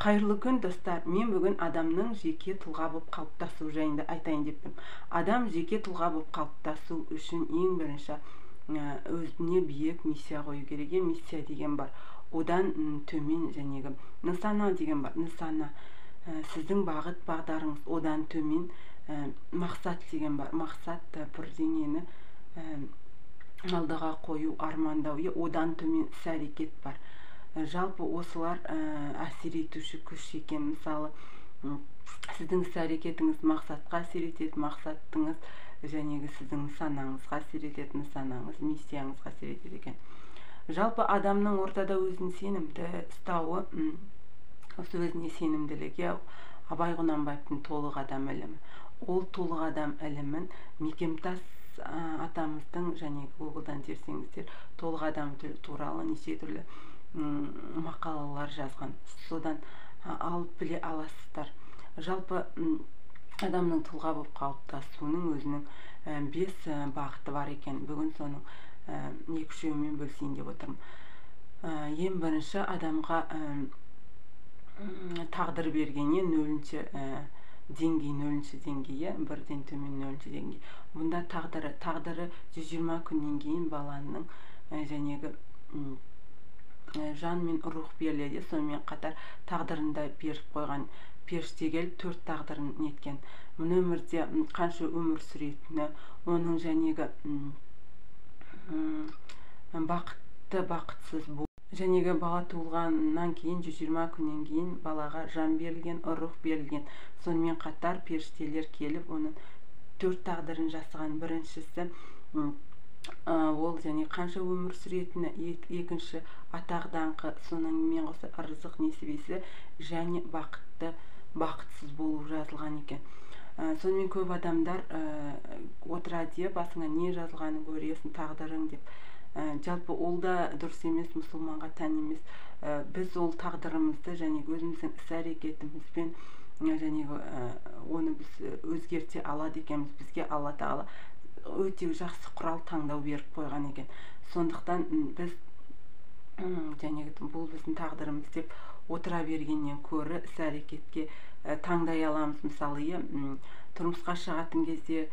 Қайырлы күн, достар! Мен бүгін адамның жеке тұлға болып қалыптасу жайында айтайын деп тұрмын. Адам жеке тұлға болып қалыптасу үшін ең бірінші өзіне биік миссия қою керек. Миссия деген бар, одан төмен жәнегі нысана деген бар. Нысана сіздің бағыт бағдарыңыз. Одан төмен мақсат деген бар. Мақсат бірдеңені алдыға қою, армандау. Одан төмен іс әрекет бар. Жалпы осылар әсер етуші күш екен. Мысалы, сіздің іс әрекетіңіз мақсатқа әсер етеді, мақсатыңыз жәнегі сіздің нысанаңызға әсер етеді, нысанаңыз миссияңызға әсер етеді екен. Жалпы адамның ортада өзін сенімді ұстауы, осы өзіне сенімділігі Абай Құнанбаевтың толық адам ілімі. Ол толық адам ілімін Мекемтас атамыздың, және Гуглдан терсеңіздер, толық адам туралы неше түрлі мақалалар жазған, содан алып біле аласыздар. Жалпы адамның тұлға болып қалыптасуының өзінің 5 бағыты бар екен. Бүгін соның 2-3-еуімен бөлісейін деп отырмын. Ең бірінші, адамға тағдыр бергеннен 0-ші деңгей, 0-ші деңгейі, бірден төмен 0-ші деңгей. Бұнда тағдыры 120 күннен кейін баланың жәнегі жан мен рух беріледі. Сонымен қатар тағдырында беріп қойған періште келіп 4 тағдырын неткен. Мұны өмірде қанша өмір сүретіні, оның жәнегі бақытты, бақытсыз жәнегі бала туылғаннан кейін 120 күннен кейін балаға жан берілген, рух берілген. Сонымен қатар періштелер келіп оның 4 тағдырын жасаған. Біріншісі ол және қанша өмір сүретіні, екінші атақ даңқы, сонымен қоса ырзық несібесі және бақытты, бақытсыз болу жазылған екен. Сонымен көп адамдар отырады, басыңа не жазылғанын көресің, тағдырың деп. Жалпы ол да дұрыс емес, мұсылманға тән емес. Біз ол тағдырымызды және өзіміздің іс әрекетімізбен және оны біз өзгерте алады екенбіз. Бізге Алла Тағала өте жақсы құрал таңдау беріп қойған екен. Сондықтан біз және бұл біздің тағдырымыз деп отыра бергеннен көрі іс әрекетке таңдай аламыз. Мысалы, тұрмысқа шығатын кезде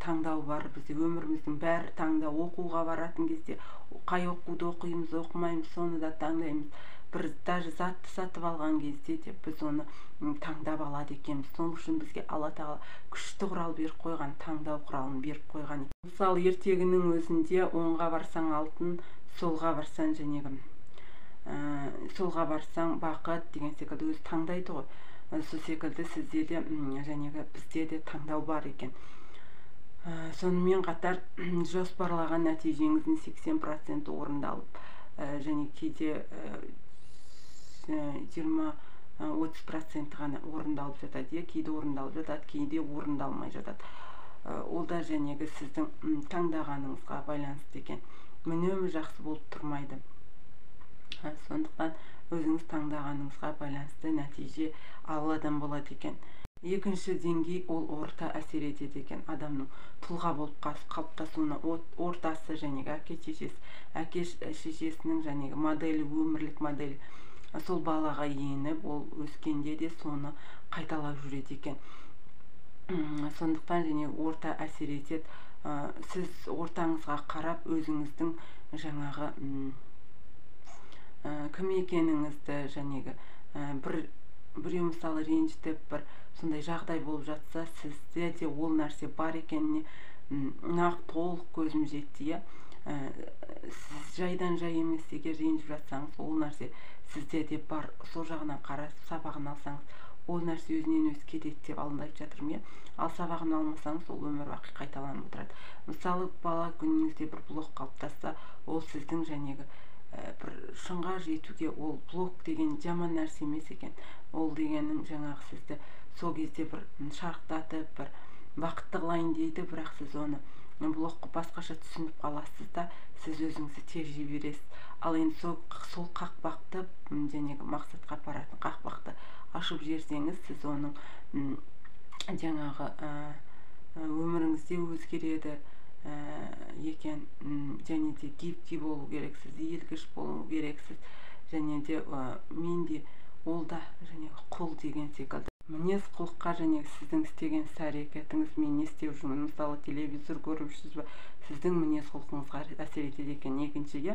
таңдау бар, бізде өміріміздің бәрі таңдау. Оқуға баратын кезде қай оқуды оқимыз, оқымаймыз, соны да таңдаймыз. Бір даже затты сатып алған кезде де біз оны таңдап алады екенбіз. Сол үшін бізге Алла Тағала күшті құрал беріп қойған, таңдау құралын беріп қойған. Мысалы, ертегінің өзінде оңға барсаң алтын, солға барсаң жәнегі солға барсаң бақыт деген секілді өзі таңдайды ғой. Сол секілді сізде де жәнегі бізде де таңдау бар екен. Сонымен қатар жоспарлаған нәтижеңіздің 80% орындалып, және кейде 20-30% ғана орындалып жатады, кейде орындалып жатады, кейде орындалмай жатады. Ол да жәнегі сіздің таңдағаныңызға байланысты екен. Үнемі жақсы болып тұрмайды. Сондықтан өзіңіз таңдағаныңызға байланысты нәтиже Алладан болады екен. Екінші деңгей ол орта әсер етеді екен. Адамның тұлға болып қалыптасуына ортасы жәнегі әке шешесі, әке шешесінің жәнегі моделі, өмірлік моделі сол балаға еніп, ол өскенде де соны қайталап жүреді екен. Сондықтан және орта әсер етеді. Сіз ортаңызға қарап өзіңіздің жаңағы кім екеніңізді, жәнегі біреу мысалы ренжітіп бір сондай жағдай болып жатса, сізде де ол нәрсе бар екеніне нақ толық көзім жетті. Сіз жайдан жай емес, егер ренжіп жатсаңыз, ол нәрсе сізде де бар. Сол жағынан қарап сабағын алсаңыз, ол нәрсе өзінен өзі кетеді деп алдында айтып жатырмын. Ал сабағын алмасаңыз, ол өмір бақи қайталанып отырады. Мысалы, бала күніңізде бір блок қалыптасса, ол сіздің жәнегі бір шыңға жетуге, ол блок деген жаман нәрсе емес екен. Ол дегенің жаңағы сізді сол кезде бір шарықтатып, бір бақытты қылайын дейді, бірақ сіз оны блок басқаша түсініп қаласыз да, сіз өзіңізді тежей бересіз. Ал енді сол қақпақты, жәнегі мақсатқа апаратын қақпақты ашып жіберсеңіз, сіз оның жаңағы өміріңізде өзгереді екен. Және де гибкий болу керексіз, иілгіш болу керексіз. Және де мен де ол да және құл деген секілді. Мінез құлыққа және сіздің істеген іс әрекетіңіз, мен не істеп жүрмін, мысалы, телевизор көріп жүрсіз бе, сіздің мінез құлқыңызға әсер етеді екен. Екіншіге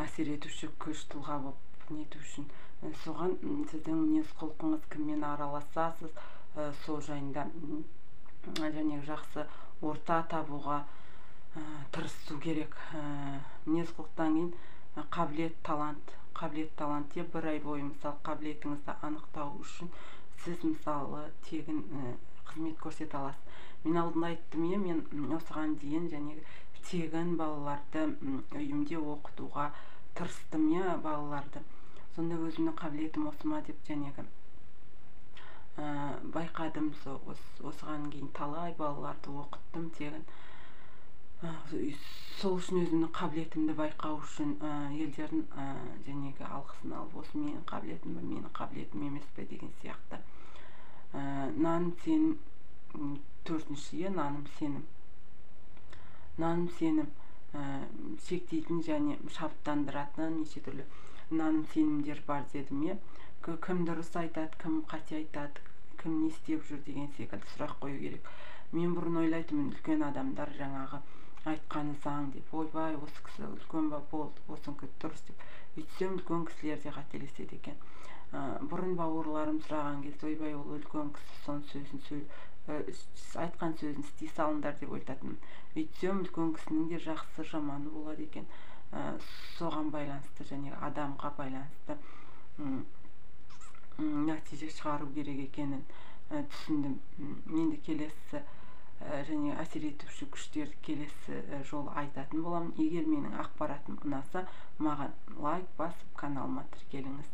әсер етуші күш, тұлға болып нету үшін соған сіздің мінез құлқыңыз, кіммен араласасыз, сол жайында және жақсы орта табуға тырысу керек. Мінез құлықтан кейін қабілет, талант. Қабілет, талант деп бір ай бойы, мысалы, қабілетіңізді анықтау үшін сіз, мысалы, тегін қызмет көрсете аласыз. Мен алдында айттым, иә, мен осыған дейін және тегін балаларды үйімде оқытуға тырыстым, иә, балаларды. Сонда өзімнің қабілетім осы ма деп жәнегі байқадым. Осыған кейін талай балаларды оқыттым тегін. Сол үшін, өзімнің қабілетімді байқау үшін, елдердің жәнегі алғысын алып, осы менің қабілетім бе, менің қабілетім емес пе деген сияқты. Наным сенім төртінші, иә, наным сенім. Наным сенім шектейтін және шабыттандыратын неше түрлі наным сенімдер бар дедім, иә. Кім дұрыс айтады, кім қате айтады, кім не істеп жүр деген секілді сұрақ қою керек. Мен бұрын ойлайтынмын, үлкен адамдар жаңағы айтқаны заң деп. Ойбай, осы кісі үлкен ба, болды, осынікі дұрыс деп. Өйтсем, үлкен кісілер де қателеседі екен. Бұрын бауырларым сұраған кезде, ойбай, ол үлкен кісі, соның сөзін, айтқан сөзін істей салыңдар деп ойлайтынмын. Өйтсем, үлкен кісінің де жақсы жаманы болады екен. Соған байланысты және адамға байланысты нәтиже шығару керек екенін түсіндім. Енді келесі және әсер етуші күштер келесі жолы айтатын боламын. Егер менің ақпаратым ұнаса, маған лайк басып, каналыма тіркеліңіз.